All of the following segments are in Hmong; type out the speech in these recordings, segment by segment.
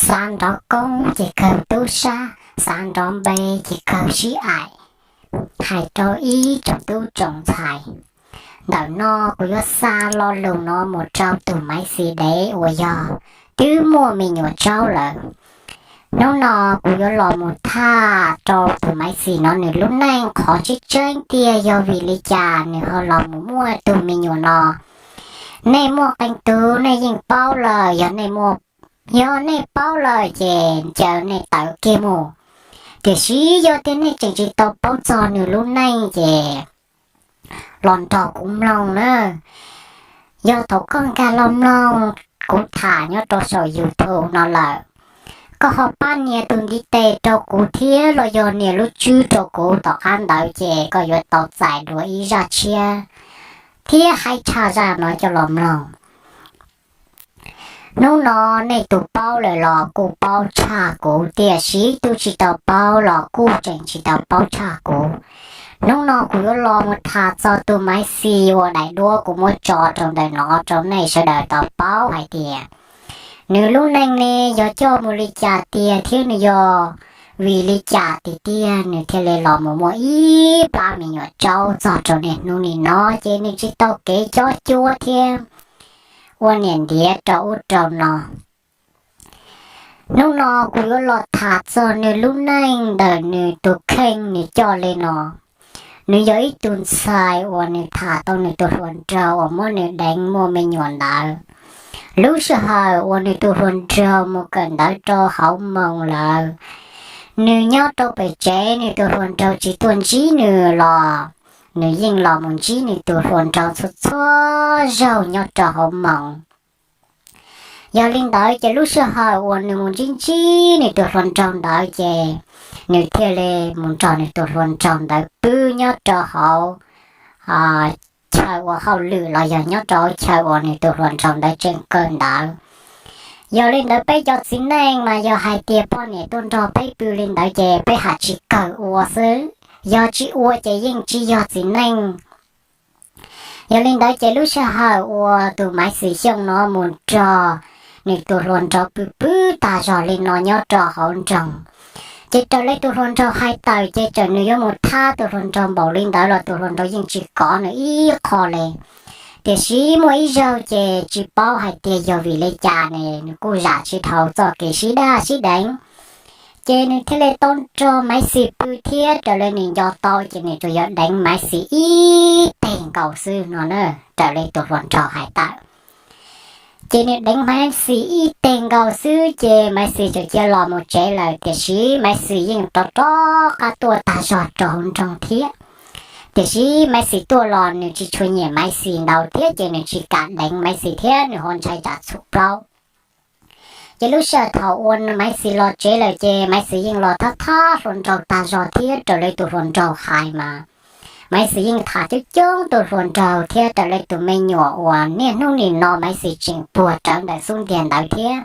Xav nrov koob ces kawg tub sab, xav nrov npe ces kawg sib aim. Hais rau ib tsoom tub tsoom ntxhais, ntawm no kuv yuav xa lo lus no mus rau tus Maiv Xis dev uas yog twb muaj me nyuam tsaub lawm. Hnub no kuv yuav los mus tham rau tus Maiv Xis no nws lub neej qhov tseeb tseeb tiag yog vim li cas nws ho los mus muaj tus me nyuam no. Nej muaj qee tus nej yeej paub lawm, yog nej muaj, yog nej paub lawm ces ncaws nej tawm kiag mus. Tiam sis yog tias nej tseem tsis tau paub txog nws lub neej ces los nrog kuv mloog na. Yog thaum koj nkag los mloog kuv tham nyob rau saum YouTube no lawm, koj ho pab nias tus ntiv tes rau kuv thiab los yog nias lub tswb rau kuv tom qab ntawd ces koj yuav tau txais dua ib zaj tshiab thiab haib tshaj zaj no coj los mloog. Hnub no nej tus paub lawm los kuj paub tshaj kuv, tiam sis tus tsis tau paub los kuj tseem tsis tau paub tshaj kuv. Hnub no kuv yuav los mus tham txog tus Maiv Xis uas daim duab kuv muab tso rau ntawm no rau nej sawv daws tau paub hais tias nws lub neej ne yog coj mus li cas tiag thiab nws yog vim li cas tiag tiag nws thiaj li los mus muaj ib plab me nyuam tsaub txog rau niaj hnub nim no ces nws tsis tau kev cob cuab thiab ua niam ntiav rau ub rau no. Hnub no kuv yuav los tham txog nws lub neej ntawm nws tus kheej nws coj li no. Nws yog ib tug ntxhais uas nws tham tau nws tus hluas nraug uas muab nws deev muaj me nyuam ntawd. Lub sij hawm uas nws tus hluas nraug mus kawm ntawv rau hauv moos lawm, nws nyob rau pem tsev, nws tus hluas nraug tsis tuaj ntsib nws los nws yeej los mus ntsib nws tus hluas nraug txhua txhua zaug nyob rau hauv moos. Yog li ntawd ces lub sij hawm uas nws mus ntsib ntsib nws tus hluas nraug ntawd ces nws thiaj li mus nrog nws tus hluas nraug ntawd pw nyob rau hauv chaw ua hauj lwm los yog nyob rau chaw uas nws tus hluas nraug ntawd tseem kawm ntawv. Yog li ntawd peb cov txiv neej mas yog hais tias poj niam tuaj nrog peb pw li ntawd ces peb ham tsis kawg ua xwb, yog tsis ua ces yeej tsis yog txiv neej. Yog li ntawd ces lub sij hawm uas tus Maiv Xis Xyooj no mus nrog nws tus hluas nraug pw pw tag zog li no nyob rau hauv nroog, ces raws li tus hluas nraug hais tawm ces txawm nws yuav mus thab tus hluas nraug npaum li ntawd los tus hluas nraug yeej tsis kov nws ib qho li. Tiam sis muaj ib zaug ces tsis paub hais tias yog vim li cas ne nws kuj zam tsis dhau txoj kev sib daj sib deev, ces nws thiaj li tau nrog Maiv Xis pw thiab raws li nws nco tau ces nws tsuas yog deev Maiv Xis ib teg nkaus xwb no na, raws li tus hluas nraug hais tawm. Ces nws deev Maiv Xis ib teg nkaus xwb ces Maiv Xis txawm cia los mus tsev lawm, tiam sis Maiv Xis yeej rov rov qab tuaj tag zog rau hauv nroog thiab. Tiam sis Maiv Xis tuaj los nws tsis tshua nyiam Maiv Xis ntau thiab ces nws tsis kam deev Maiv Xis thiab nws ho ntshai tsam txhum plaub. Ces lub sij hawm thaum uas Maiv Xis los tsev lawm ces Maiv Xis yeej los thab thab hluas nraug tag zog thiab raws li tus hluas nraug hais mas Maiv Xis yeej tham coob coob tus hluas nraug thiab raws li tus me nyuam uas niaj hnub nim no Maiv Xis tseem puag rawv ntawm xub ntiag ntawd thiab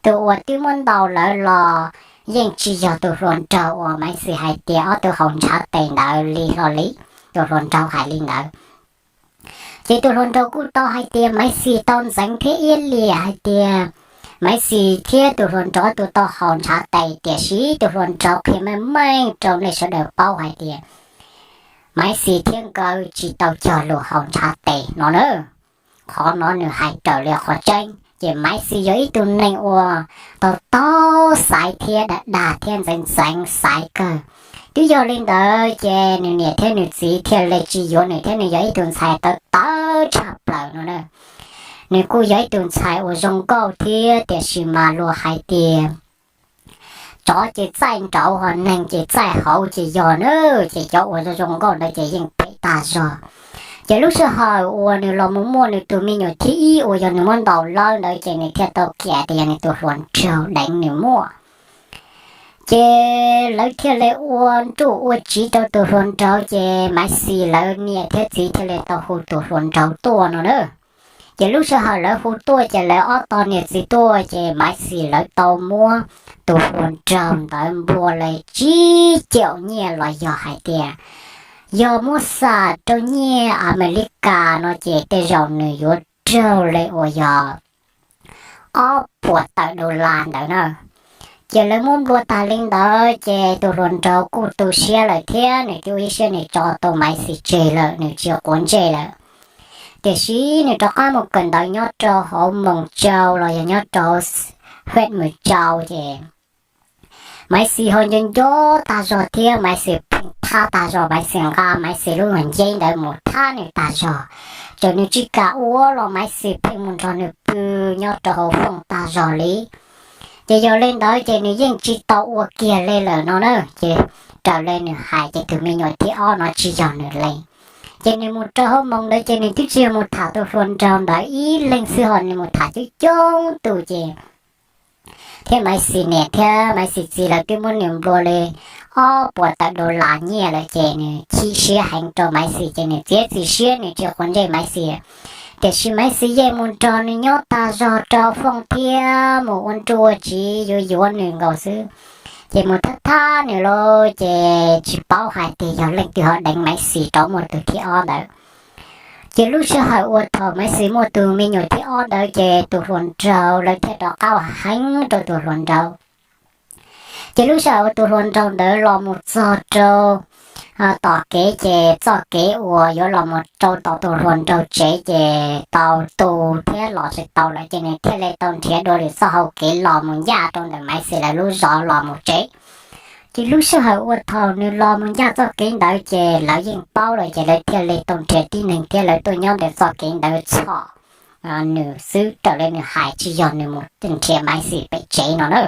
tus uas twb muab ntaus lawm los yeej tsis yog tus hluas nraug uas Maiv Xis hais tias ob tug haus ntshav tes ntawd li hlo li, tus hluas nraug hais li ntawd. Ces tus hluas nraug kuj tau hais tias Maiv Xis tau ntxeev thiab iab liam hais tias Maiv Xis thiab tus hluas nraug ob tug tau haus ntshav tes, tiam sis tus hluas nraug qhia meej meej rau nej sawv daws paub hais tias Maiv Xis thiab nkawd tsis tau cog lus haus ntshav tes no na. Qhov no nws hais raws li qhov tseeb, ces Maiv Xis yog ib tug neeg uas tau taug xaiv thiab dag dag thiab ntxeev ntxeev xaiv kawg. Twb yog li ntawd ces nws niam thiab nws txiv thiaj li tsis yuav nws thiab nws yog ib tug ntxhais tawv tawv tshaj plaws no na. Nws kuj yog ib tug ntxhais uas zoo nkauj thiab, tiam sis mas luag hais tias tsov ces txaij nraud ho neeg ces txaij hauv ces yog na, ces cov uas zoo zoo nkauj ntawd ces yeej phem tag zog. Ces lub sij hawm uas nws los mus muaj nws tus me nyuam thib ib uas yog nws muab ntaus lawm ntawd ces nws thiaj tau kiam tias yog nws tus hluas nraug deev nws muaj. Ces lawv thiaj li ua nruj ua tsiv rau tus hluas nraug, ces Maiv Xis lawv niam thiab txiv thiaj li tau hu tus hluas nraug tuaj no na. Ces lub sij hawm lawv hu tuaj ces lawv ob tog niam txiv tuaj ces Maiv Xis lawv tau muab tus hluas nraug ntawd nplua li tsib caum nyiaj los yog hais tias yog muab xam rau nyiaj Amelikas no ces tej zaum nws yuav raug li uas yog ob puas tawm dollar ntawd na. Ces lawv muab nplua tas li ntawd ces tus hluas nraug kuj tu siab lawm thiab nws twb ua ib siab nws tso tau Maiv Xis tseg lawm, nws tsis quav ntsej lawm. Tiam sis nws rov qab mus kawm ntawv nyob rau hauv Moos Tsau los yog nyob rau hauv Huaj Mws Tsau ces Maiv Xis ho nco nco tag zog thiab Maiv Xis pheej thab tag zog, Maiv Xis nqa Maiv Xis lub nceb ntawd mus thab nws tag zog. Txawm nws tsis kam ua los Maiv Xis pheej mus nrog nws pw nyob rau hauv fooj tag zog li. Ces yog li ntawd ces nws yeej tsis tau ua kiag li lawm no na. Ces raws li nws hais ces tus me nyuam thib ob no tsis yog nws li. Ces nws mus rau hauv Moos ntawd ces nws twb tsis yog mus tham tus hluas nraug ntawd ib leeg xwb ho nws mus tham coob coob tus ces thiab Maiv Xis niam thiab Maiv Xis txiv lawv twb muab nws nplua li ob puas tawm dollar nyiaj lawm ces nws chim siab heev rau Maiv Xis ces nws txiav txim siab nws tsis quav ntsej Maiv Xis. Tiam sis Maiv Xis yeej mus nrog nws nyob tag zog rau fooj thiab mus ua nruj ua tsiv yuav yuav nws nkaus xwb. Ces mus thab thab nws lawm ces tsis paub hais tias yog leej twg ho deev Maiv Xis rov muaj tus thib ob ntawd. Ces lub sij hawm uas thaum Maiv Xis muaj tus me nyuam thib ob ntawd ces tus hluas nraug lawv thiaj rov qab heev rau tus hluas nraug. Ces lub sij hawm uas tus hluas nraug ntawd los mus txog rau tom kev ces txoj kev uas yuav los mus rau tom tus hluas nraug tsev ces tau tu thiab los tsis tau lawm ces nws thiaj li tau nrhiav dua lwm txoj hau kev los mus ncaj rau ntawm Maiv Xis lawv lub zos los mus tsev. Ces lub sij hawm uas thaum nws los mus ncaj txoj kev ntawd ces lawv yeej paub lawm ces lawv thiaj li tau nrhiav tib neeg thiab lawv tuaj nyob ntawm txoj kev ntawd txhom nws xwb, raws li nws hais tsis yog nws mus nrhiav Maiv Xis pem tsev no na.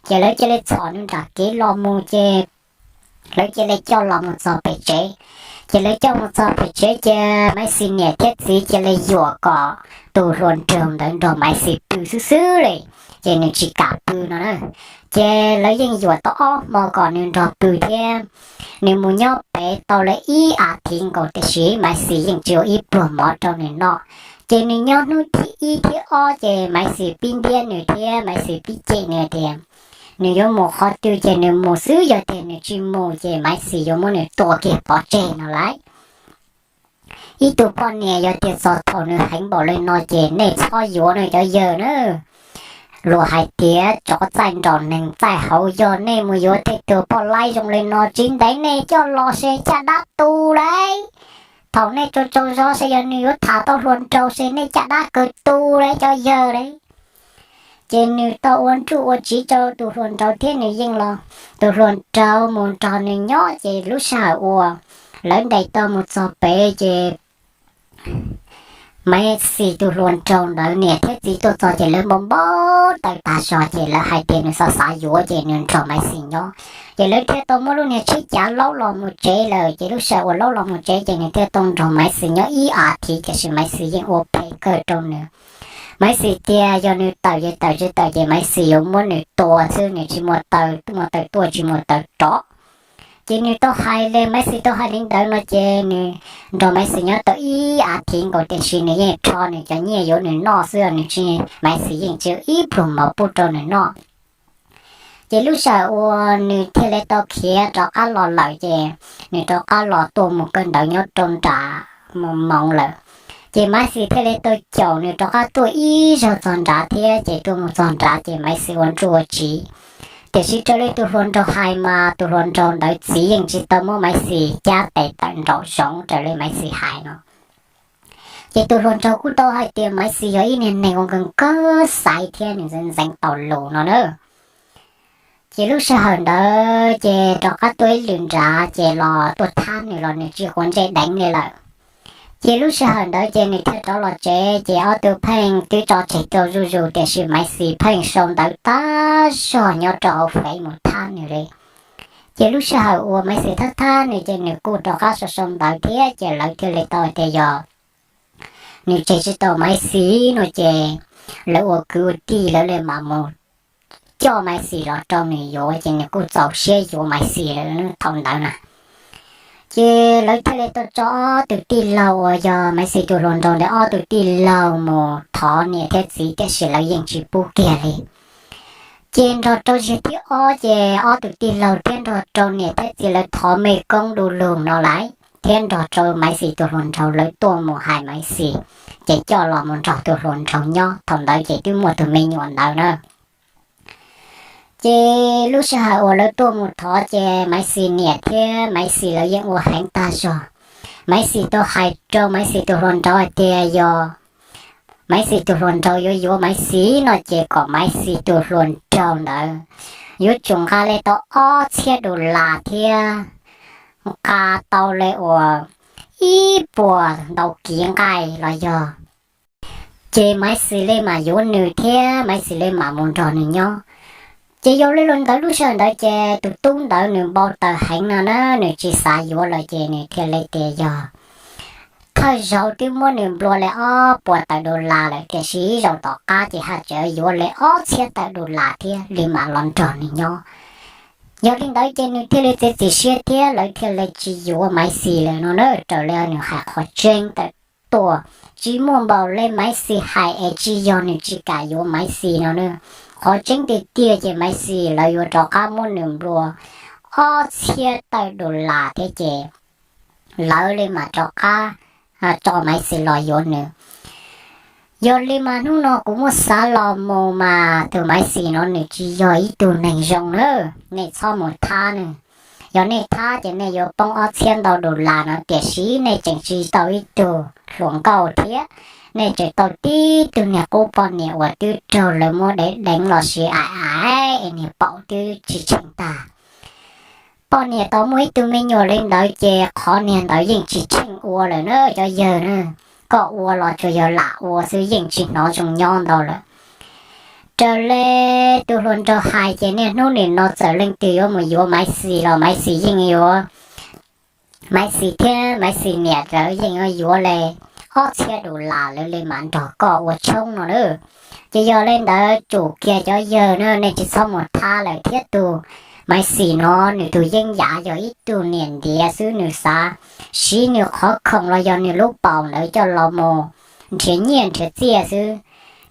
Ces lawv cia li txhom nws nram kev los mus ces lawv cia li coj los mus txog pem tsev. Ces lawv coj mus txog pem tsev ces Maiv Xis niam thiab txiv cia li yuam kom tus hluas nraug ntawd nrog Maiv Xis pw xwb xwb li, ces nws tsis kam pw no na. Ces lawv yeej yuam tau ob hmo kom nws nrog pw thiab. Nws mus nyob pem tau li ib as thiv nkaus tiam sis Maiv Xis yeej tsis ua ib pluag mov rau nws noj. Ces nws nyob hnub thib ib thib ob ces Maiv Xis pib ntiab nws thiab Maiv Xis pib cem nws tias nws yuav mus qhov twg ces nws mus xwb, yog tias nws tsis mus ces Maiv Xis yuav muab nws tua kiag pov tseg no lauj. Ib tug poj niam yog tias txog thaum nws heev npaum li no ces nej txhob yuav nws cov yawg na. Luag hais tias tsov txaij nraum neeg txaij hauv, yog nej mus yuav tej tug poj laib zoo li no tsis ntev nej coj los se caj dab tu lauj. Thaum nej tsaug tsaug zog se yog nws yuav tham tau hluas nraug se nej caj dab kawg tu lauj cov yawg lauj. Ces nws tau ua nruj ua tsiv rau tus hluas nraug thiab nws yeej los, tus hluas nraug mus nrog nws nyob ces lub sij hawm uas lawv nres tau mus txog pem ces Maiv Xis tus hluas nraug ntawd niam thiab txiv tuaj txog ces lawv npau npau taws tag zog ces lawv hais tias nws xav xav yuav ces nws nrog Maiv Xis nyob. Ces lawv thiaj tau muab lub niag tsheb cav laub los mus tsev lawm, ces lub sij hawm uas laub los mus tsev ces nws thiaj tau nrog Maiv Xis nyob ib as thiv tiam sis Maiv Xis yeej ua phem kawg rau nws. Maiv Xis tias yog nws tawm ces tawm, tsis tawm ces Maiv Xis yuav muab nws tua xwb, nws tsis muaj taw, muaj taw tuaj tsis muaj taw rov. Ces nws tau hais li, Maiv Xis tau hais li ntawd no ces nws nrog Maiv Xis nyob tau ib as thiv nkaus tiam sis nws yeej rho nws cov nyiaj yuav nws noj xwb, nws tsis, Maiv Xis yeej tsis ib pluag mov pub rau nws noj. Ces lub sij hawm uas nws thiaj li tau khiav rov qab los lawm ces nws rov qab los tuaj mus kawm ntawv nyob rau nram Moos lawm. Ces Maiv Xis thiaj li tau caum nws rov qab tuaj ib zaug txog nrad thiab, ces tuaj mus txog nrad ces Maiv Xis ua nruj ua tsiv. Tiam sis raws li tus hluas nraug hais mas tus hluas nraug ntawd txiv yeej tsis tau muab Maiv Xis cab tes tawm nraum zoov raws li Maiv Xis hais no. Ces tus hluas nraug kuj tau hais tias Maiv Xis yog ib niag neeg uas kawg kawg xaiv thiab nws ntxeev ntxeev tau lus no na. Ces lub sij hawm ntawd ces rov qab tuaj ib lwm nrad ces los tuaj thab nws los nws tsis quav ntsej deev li lawm. Ces lub sij hawm ntawd ces nws thiaj rov los tsev ces ob tug pheej twb tso tseg rau zuj zus tiam sis Maiv Xis pheej sau ntawv tag zog nyob rau hauv Fev mus thab nws li. Ces lub sij hawm uas Maiv Xis thab thab nws ces nws kuj rov qab sau sau ntawv thiab ces lawv thiaj li tau tias yog nws tseg tsis tau Maiv Xis no ces lawv ua kwv ua tij lawv li mam mus coj Maiv Xis los rau nws yuav ces nws kuj txaus siab yuav Maiv Xis lawm thaum ntawd na. Ces lawv thiaj li tau tso ob tug tij laug uas yog Maiv Xis tus hluas nraug ntawd ob tug tij laug mus thov niam thiab txiv tiam sis lawv yeej tsis pub kiag li. Ces nrog rau zaum thib ob ces ob tug tij laug thiab nrog rau niam thiab txiv lawv thov me koob du lug no lawm thiab nrog rau Maiv Xis tus hluas nraug lawv tuaj mus hais Maiv Xis, ces coj los mus nrog tus hluas nraug nyob. Thaum ntawd ces twb muaj tus me nyuam ntawd na. Ces lub sij hawm uas lawv tuaj mus thov ces Maiv Xis niam thiab Maiv Xis lawv yeej ua heev tag zog. Maiv Xis tau hais rau Maiv Xis tus hluas nraug hais tias yog Maiv Xis tus hluas nraug yuav yuav Maiv Xis no ces kom Maiv Xis tus hluas nraug ntawd yuav tsum nqa li tau ob txhiab dollar thiab nqa tau li uas ib puas ntau kiv nqaij los yog, ces Maiv Xis li mam yuav nws thiab Maiv Xis li mam mus nrog nws nyob. Ces yog li los ntawd lub sij hawm ntawd ces tus tub ntawd nws npau taws heev no na, nws tsis xav yuav lawm ces nws thiaj li tias yog thawj zaug twb muab nws nplua li ob puas tawm dollar lawm, tiam sis ib zaug tom qab ces haj tseem yuav li ob txhiab tawm dollar thiab li mam los nrog nws nyob. Yog li ntawd ces nws thiaj li txiav txim siab thiab lawv thiaj li tsis yuav Maiv Xis lawm no na. Raws li nws hais qhov tseeb tawm tuaj, tsis muaj npaum li Maiv Xis hais es tsis yog nws tsis kam yuav Maiv Xis no na. Qhov tseeb tiag tiag ces Maiv Xis lawv yuav rov qab muab nws nplua ob txhiab tawm dollar thiab ces lawv li mam rov qab tso Maiv Xis los yuav nws. Yog li mas hnub no kuv muab xav los mus mas tus Maiv Xis no nws tsis yog ib tug neeg zoo na, nej txhob mus thab nws. Yog nej thab ces nej yuav poob ob txhiab ntau dollar no, tiam sis nej tseem tsis tau ib tug hluas nkauj thiab, nej tseem tau tib tug niag qub poj niam uas twb raug lawv muab deev deev los sis aim aim es niag paum twb tsis tsheej tag. Poj niam tau muaj ib tug me nyuam li ntawd ces qhov niag ntawd yeej tsis tsheej ua lawm na cov yawg na. Koj ua los tsuas yog lam ua xwb, yeej tsis hnov zoo nyob ntau lawm. Raws li tus hluas nraug hais ces niaj hnub nim no txawm leej twg yuav mus yuav Maiv Xis los Maiv Xis yeej yuav, Maiv Xis thiab Maiv Xis niam lawv yeej yuav yuav li ob txhiab dollar lawv li mam nrog koj ua tshoob no na. Ces yog li ntawd tsum kiag cov yawg na, nej tsis txhob mus thab lawm thiab. Tus Maiv Xis no nws tus yeeb yam yog ib tug niam ntiav xwb, nws xav siv nws qhov khoom los yog nws lub paum ntawd coj los mus nrhiav nyiaj nrhiav txiaj xwb.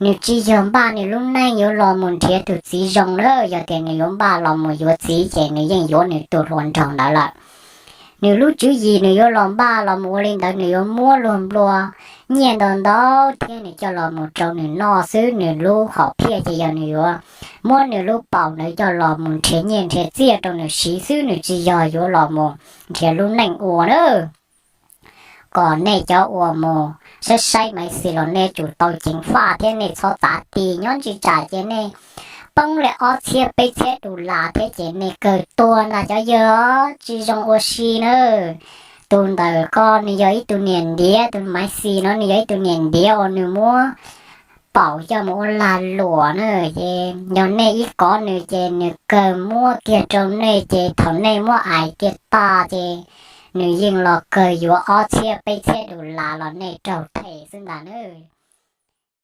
Nws tsis yog npaj nws lub neej yuav los mus nrhiav tus txiv zoo na. Yog tias nws yuav npaj los mus yuav txiv ces nws yeej yuav nws tus hluas nraug ntawd lawm. Nws lub tswv yim nws yuav los npaj los mus ua li ntawd, nws yuav muab luag nplua nyiaj ntau ntau thiab nws coj los mus rau nws noj xwb. Nws lub hom phiaj ces yog nws yuav muab nws lub paum ntawd coj los mus nrhiav nyiaj nrhiav txiaj rau nws siv xwb, nws tsis yog yuav los mus nrhiav lub neej ua na. Kom nej cov uas mus saib saib Maiv Xis los nej tsum tau ceev faj thiab nej txhob txav ti. Nyob ntsis tsam ces nej poob li ob txhiab peb txhiab dollar thiab ces nej kawg tuag ntag cov yawg, tsis zoo ua si na. Tus ntawm koj nws yog ib tug niam ntiav, tus Maiv Xis no nws yog ib tug niam ntiav uas nws muab paum coj mus ua lag luam na. Ces yog nej ib kov nws ces nws kawg muab kiag rau nej ces thaum nej muab aim kiag tag ces nws yeej los kawg yuav ob txhiab peb txhiab dollar los nej raug them xwb ntag na.